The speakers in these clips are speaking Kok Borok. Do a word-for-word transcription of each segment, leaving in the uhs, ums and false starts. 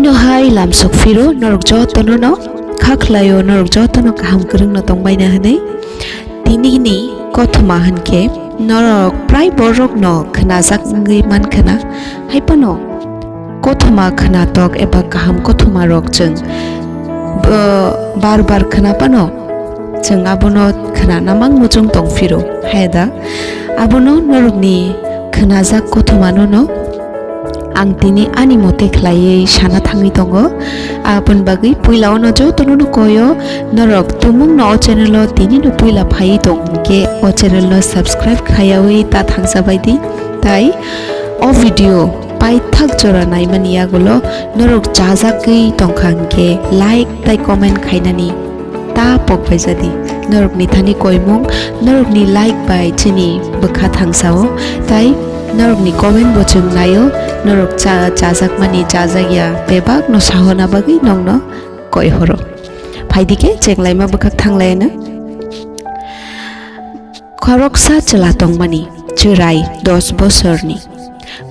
No hai lamsok phiro norok jotono no kha khlaio, norok jotono kaham kwrwngno tongbaina hwnwi. Tinini kothoma hwnkhe norok prai borokno khwnajak wngwi mankhwna. Haiphano kothoma khwnatok eba kaham kothoma rok chwng, bo, bar bar khwna phano chwng abono khwnana mang muchung tong phiro. Hai da, abono norokni khwnajak kothomano no ang tini ani mote khlaiwi sana thangwi tongo. Aboni bagwi puila ono jotono no koyo, norok tumungno o channel o tini no puila phaiwi tong hwnkhe o channel no subscribe khaiyawi ta thangsa bai di. Tai o video paithak jora naimani yagulo norok chajagwi tongkha hwnkhe like tai comment khainani ta pok bai jadi. Norokni thani koimung, norokni like bai chini bwkha thangsao, tai norokni comment bo chwng naio, norok cha-, chajakmani chajakya bebakno sahona bagwi nokno koi horo. Phaidike chenglaima bwkhak thanglaina. Khoroksa chwla tongmani, chwrai dos bosorni.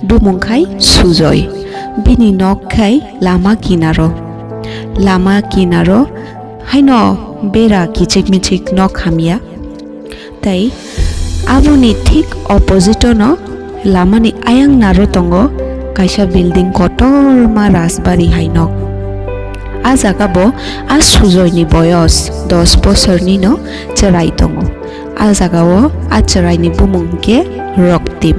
Bumung khai Sujoy. Bini nok khai lama kinaro. Lama kinaro haino bera kichik michik nok hamya. Tai aboni thik opposite-o no lamani ayang naro tongo kaisa building kotorma Rajbari hai nok. A jaga bo a Sujoy ni boyos dos bosorni no chwrai tongo. A jaga o a chwrai ni bumung hwnkhe Roktim.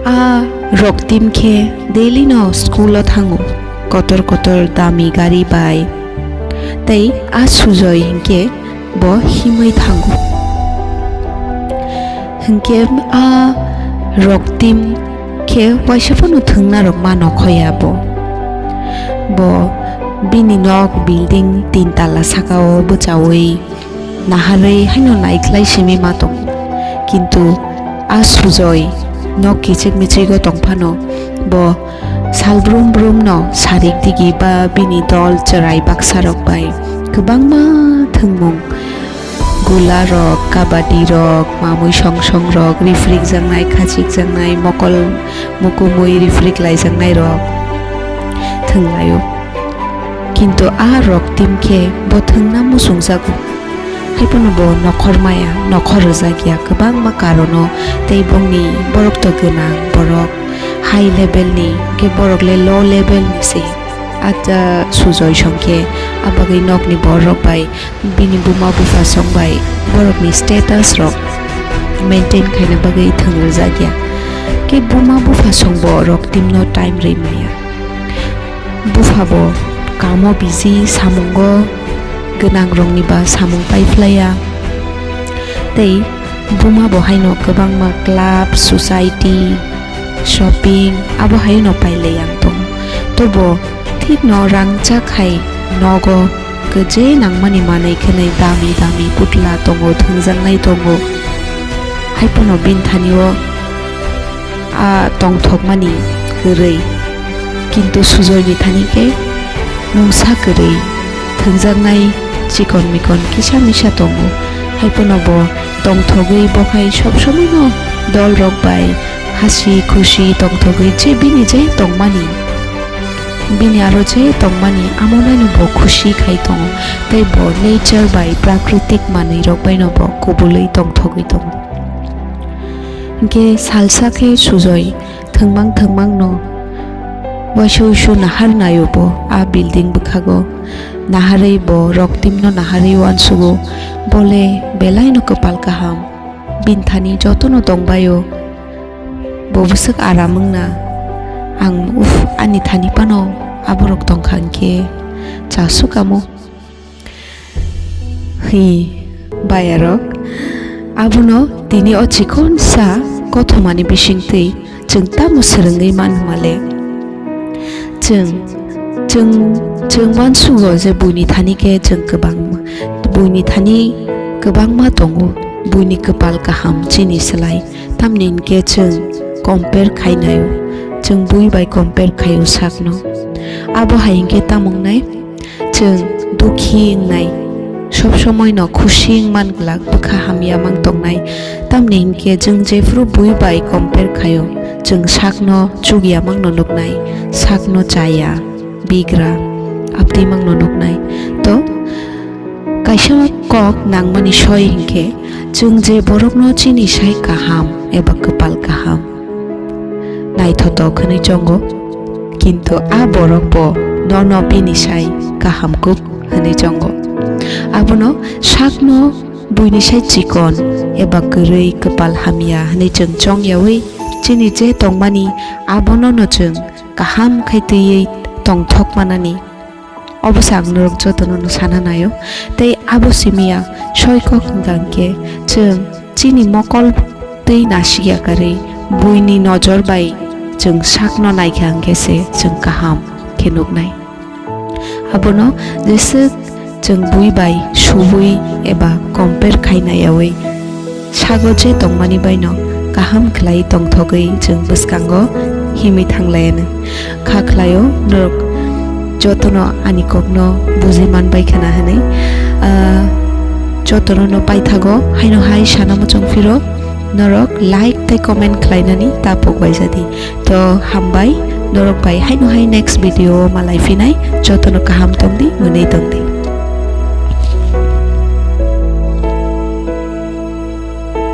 A Roktim khe daily no school o thango, kotor kotor dami gari bai. Tei a Sujoy hinkhe bo himwi thango. Hinkhe a Roktim khe waisa phano thwngna rok ma nokhoya bo. Bo bini nok building tin tala saka o bwchaui naharwi haino naikhlai simi ma tongo. Kintu a Sujoy nok kichik michigo tongphano bo sal brum brum no sarik digi ba bini dol chwrai baksa rok bai kwbangma thwngmung, gula rok, kabadi rok, mamui song song rok, rifrik jaknai, khachik jaknai, mokol mukumui rifrik lai jaknai rok thwnglaio. Kintu a Roktim khe bo thwngna muchungjago. Haiphano bo nokhor maya, nokhor rwjakya kwbangma karono, tei bongni borok to gwnang borok high level ni, khe borok le low level ni se. A Sujoy song khe a bagwi nokni borok bai bini buma bupha song bai borokni status rok maintain khaina bagwi thwngjakya. Khe buma bupha song bo Roktim no time rwi maya. Bupha bo kamo busy, samungo gwnang rokni ba samung paiphlaiya. Tei buma bo haino kwbangma club, society, shopping abo haino pailai ang tongo. Tobo thikno rangchak hai nogo kwje nangmani manwi khwnwi dami dami putla tongo, thwngjaknai tongo. Haiphano bini thani o a tongthokmani kwrwi, kintu Sujoyni thani khe mungsa kwrwi, thwngjaknai chikon mikon kisa misa tongo. Haiphano bo tongthogwi bo hai sob somoino dol rok bai hasi khusi tongthogwi je bini je tongmani, bini aro je tongmani amonano bo khusi khai tongo, tei bo nature bai prakritik manwi rok baino bo kubulwi tongthogwi tongo. Hinkhe salsa khe Sujoy thwngmang thwngmang no waisa uisu nahar naio bo a building bwkhago. Naharwi bo Roktim no naharwi uansugo, bole belai no kwpal kaham. Bini thani jotono tongbaio. Bo bwswk aram wngna. Ang, uff, ani thani phano aborok tongkha hinkhe chasuk amo. Hi, bayarok, abono tini o chikonsa kothomani bisingtwi chwng tamo swrwngwi manmale? Chwng, chwng, chwng uansugo je buini thani khe chwng kwbang, buini thani kwbangma tongo, buini kwpal kaham chini slai. Tamni hinkhe chwng compare khainaio, chwng bui bai compare khaio sakno. Abo hai hinkhe tamo wngnai? Chwng dukhi wngnai, sob somoino khusi wngman glak, bwkha hamya mang tongnai. Tamni hinkhe chwng jephru bui bai compare khaio, chwng sakno chukya mangno nuknai, sakno chaya, bigra, aptwi mangno nuknai. To, kaisa kok nangmani soi hinkhe, chwng je borokno chini sai kaham eba kwpal kaham, naithotok hwnwi chongo, kintu a borok bo nono bini sai kaham kuk hwnwi chongo. Abono sakno buini sai chikon eba kwrwi kwpal hamya hwnwi chwng chong yaui chini je tongmani abono no chwng kaham khai twiwi tongthok manani. Obo se ang norok jotono no sana naio. Tei abo simiya soi kok hwnkha hwnkhe chwng chini mokol twi nasikya kwrwi buini nojor bai chwng sakno naikha hwnkhe se chwng kaham khe nuknai. Abono jeswk chwng bui bai subui eba compare khai naiyaui sago je tongmani baino kaham khlai tongthogwi chwng bwskango himwi thanglaiyano. Kha khlaio norok jotono ani kokno buji manbai khna hwnwi. Ah, jotono no paithago haino hai sana muchung phiro norok like tei comment khlainani ta pok bai jadi. To hambai, norok bai haino hai next video o malai phinai, jotono kaham tongdi, mwnwi tongdi.